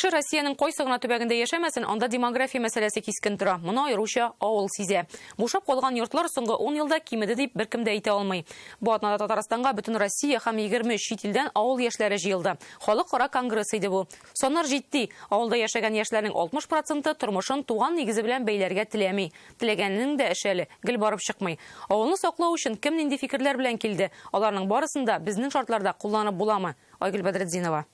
Кеше Россиянең кайсы гына төбәгендә яшәмәсен, анда демография мәсьәләсе кискен тора. Моны аеруча авыл сизә. Бушап калган йортлар соңгы ун елда кимеде дип беркем дә әйтә алмый. Бу атнада Татарстанга бөтен Россия һәм 23 чит илдән авыл яшьләре җыелды. Халыкара конгресс иде бу. Саннар җитди. Авылда яшәгән яшьләрнең 60 проценты тормышын туган нигезе белән бәйләргә теләми. Теләгәненең дә эше әле гел барып чыкмый. Авылны саклау өчен кем нинди фикерләр белән килде? Аларның барысын да безнең шартларда кулланып буламы? Айгөл Бәдретдинова.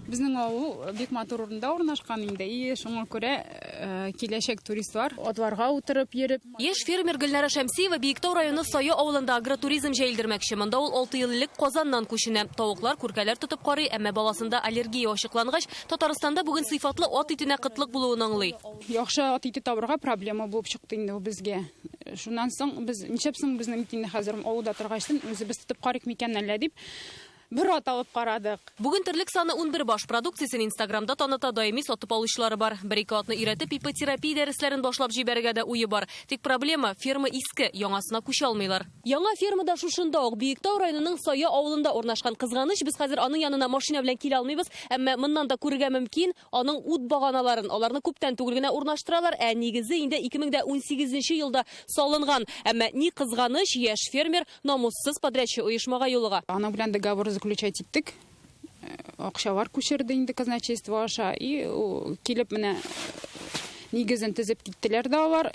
Безнең авыл бик матур урында урнашкан инде, и шуңа күрә киләчәк туристлар атларга утырып йөреп. Яшь фермер Гөлнара Шәмсиева Биектау районы Сая авылында агротуризм җәелдермәкче. Монда ул 6 ел элек Казаннан күченә. Тавыклар, күркәләр тотып карый, әмма баласында аллергия ачыклангач, Татарстанда бүген сыйфатлы ат итенә кытлык булуын аңлый. Яхшы ат ите табырга проблема булып чыкты инде ул безгә. Шуннан соң без нишләп соң безнең бит инде хәзер авылда торгачтын үзебез тотып карыйк микән әллә дип бер ат алып карадык. Бүген терлек саны 11 баш. Продукциясен Инстаграмда таныта, даими сатып алучылары бар. Бер-ике атны өйрәтеп, иппотерапия дәресләрен башлап җибәрергә дә уе бар. Тик проблема, ферма иске, яңасына күчә алмыйлар. Яңа ферма да шушында ук, Биектау районының Сая авылында урнашкан. Кызганыч, без хәзер аның янына машина белән килә алмыйбыз, әмма моннан да күрергә мөмкин, аның ут баганаларын. Аларны күптән түгел генә урнаштыралар, ә нигезе инде 2018 нче елда салынган. Әмма ни кызганыч, яшь фермер Намуссыз подрядчы оешмага юлыга. Аның белән договор заключать иттек. Акчалар күчерде инде казначейство аша. И килеп менә нигезен төзеп киттеләр дә алар,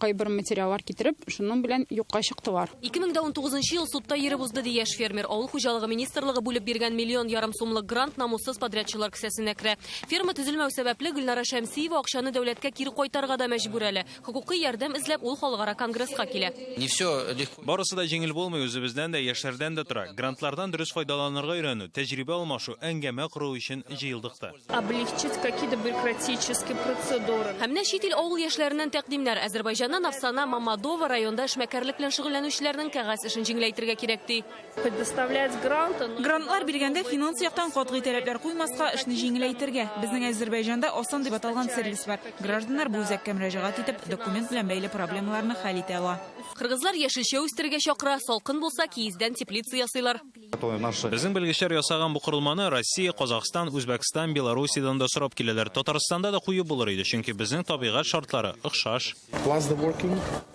кайбер материаллар китереп, шуның белән юкка чыктылар. 2019 ел судта йөреп узды, ди яшь фермер. Авыл хуҗалыгы министрлыгы бүлеп биргән миллион ярым сумлык грант намуссыз подрядчылар кесәсенә керә. Ферма төзелмәү сәбәпле, Гөлнара Шәмсиева акчаны дәүләткә кире кайтарырга да мәҗбүр әле. Хокукый ярдәм эзләп, ул халыкара конгресска килә. Не все легко. Барысы да җиңел булмый, үзебездән дә, яшьләрдән дә тора. Грантлардан дөрес файдаланырга өйрәнү, тәҗрибә алмашу, әңгәмә кору өчен җыелдык та. Облегчить какие-то бюрократические процедуры. Һәм менә чит ил авыл яшьләреннән тәкъдимнәр. Әзербайҗаннан Афсана Мамадова районда эшмәкәрлек белән шөгыльләнүчеләрнең кәгазь эшен җиңеләйтергә кирәк, ди. Предоставлять гранты. Грантлар биргәндә финанс яктан катгый таләпләр куймаска, эшне җиңеләйтергә. Безнең Әзербайҗанда Асан дип аталган сервис бар. Гражданнар бу үзәккә мөрәҗәгать итеп, документ белән бәйле проблемаларны хәл итә ала. Кыргызлар яшелчә үстерергә чакыра, салкын булса, киездән теплица ясыйлар. Безнең белгечләр ясаган бу корылманы Россия, Казахстан, Үзбәкстан, Белоруссиядән дә сорап киләләр. Татарстанда да кую булыр иде, чөнки безнең табигать шартлары охшаш.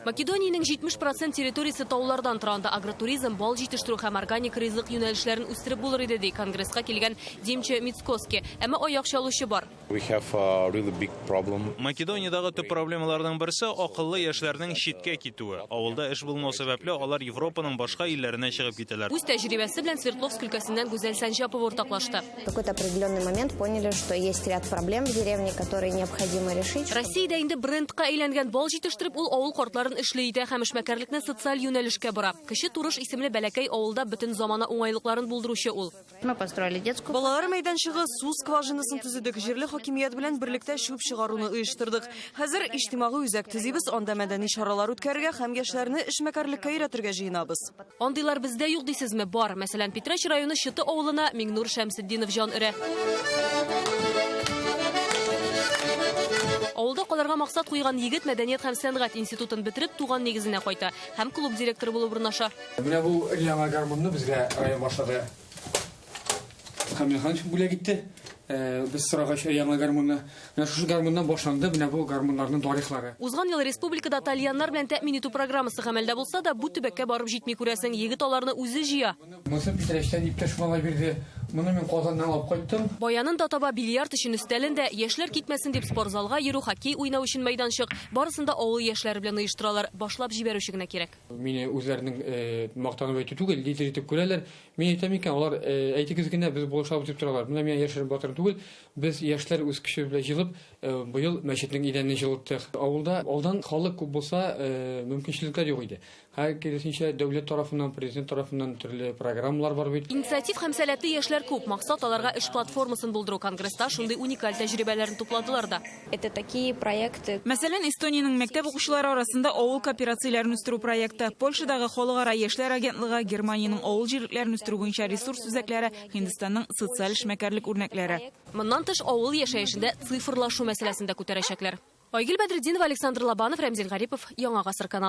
Македониянең 70 процент территориясе таулардан тора. Анда агротуризм, бал җитештерү һәм органик ризык юнәлешләрен үстереп булыр иде, ди конгресска килгән Димче Мицкоски. Әмма аяк чалучы бар. Македониядагы төп проблемаларның берсе, акыллы яшьләрнең читкә китүе. Авылда эш булмау сәбәпле, алар Европаның башка илләренә чыгып китәләр. Үз тәҗрибәсе белән Свердловск өлкәсеннән Гүзәл Сәнҗапова уртаклашты. В какой-то определенный момент поняли, что есть ряд проблем в деревне, которые необходимо решить. Россиядә инде брендка әйләнгән бал җитештереп, ул авыл картларын эшле итә һәм эшмәкәрлекне социаль юнәлешкә бора. Кече Турыш исемле бәләкәй авылда бөтен замана уңайлыкларын булдыручы ул. Мы построили детскую Балалар мәйданчыгы, су скважинасын төзедек, җирле хакимият белән берлектә чүп чыгаруны оештырдык. Хәзер иҗтимагый үзәк төзибез, анда мәдәни чаралар үткәрергә һәм яшьләрне эшмәкәрлеккә өйрәтергә җыенабыз. Андыйлар бездә юк дисезме? Бар. Мәсәлән, Питрәч районы Чыты авылына Миңнур Шәмсетдинов җан өрә. Авылда калырга максат куйган егет мәдәният һәм сәнгать институтын бетереп, туган нигезенә кайта һәм клуб директоры булып урнаша. Менә бу өр-яңа гармунны безгә район башлыгы Камил Ханович бүләк итте. Без сорагач өр-яңа гармунны. Менә шушы гармуннан башланды менә бу гармуннарның тарихлары. Узган ел республикада тальяннар белән тәэмин итү программасы гамәлдә булса да, бу төбәккә барып җитми күрәсең. Егет аларны үзе җыя. Монысын Питрәчтән иптәш малай бирде. Моны мин Казаннан алып кайттым. Баянын да таба, бильярд өчен өстәлен дә, яшьләр китмәсен дип спортзалга йөрү, хоккей уйнау өчен мәйданчык. Барысын да авыл яшьләре белән оештыралар. Башлап җибәрүче генә кирәк. Мине үзләренең мактанып әйтү түгел, лидер итеп күрәләр. Мин әйтәм икән, алар әйтегез генә, без булышабыз дип торалар. Менә миңа яшерен батырын түгел, без яшьләр үз көчебез белән җыелып, быел мәчетнең идәнен җылыттык. Авылда алдан халык күп булса, мөмкинчелекләр юк иде. Хәзер киресенчә, дәүләт тарафыннан, президент тарафыннан төрле программалар бар бит. Инициатив һәм сәләтле яшьләр күп. Максат, аларга эш платформасын булдыру. Конгресста шундый уникаль тәҗрибәләрне тупладылар да. Это такие проекты. Мәсәлән, Эстониянең мәктәп укучылары арасында авыл кооперацияләрен үстерү проекты, Польшадагы халыкара яшьләр агентлыгы, Германиянең авыл җирлекләрен үстерү буенча ресурс үзәкләре, Һиндстанның социаль эшмәкәрлек үрнәкләре. Моннан тыш, авыл яшәешендә цифрлашу мәсьәләсен дә күтәрәчәкләр. Айгөл Бәдретдинова, Александр Лобанов, Рәмзил Гарипов, Яңа гасыр каналы.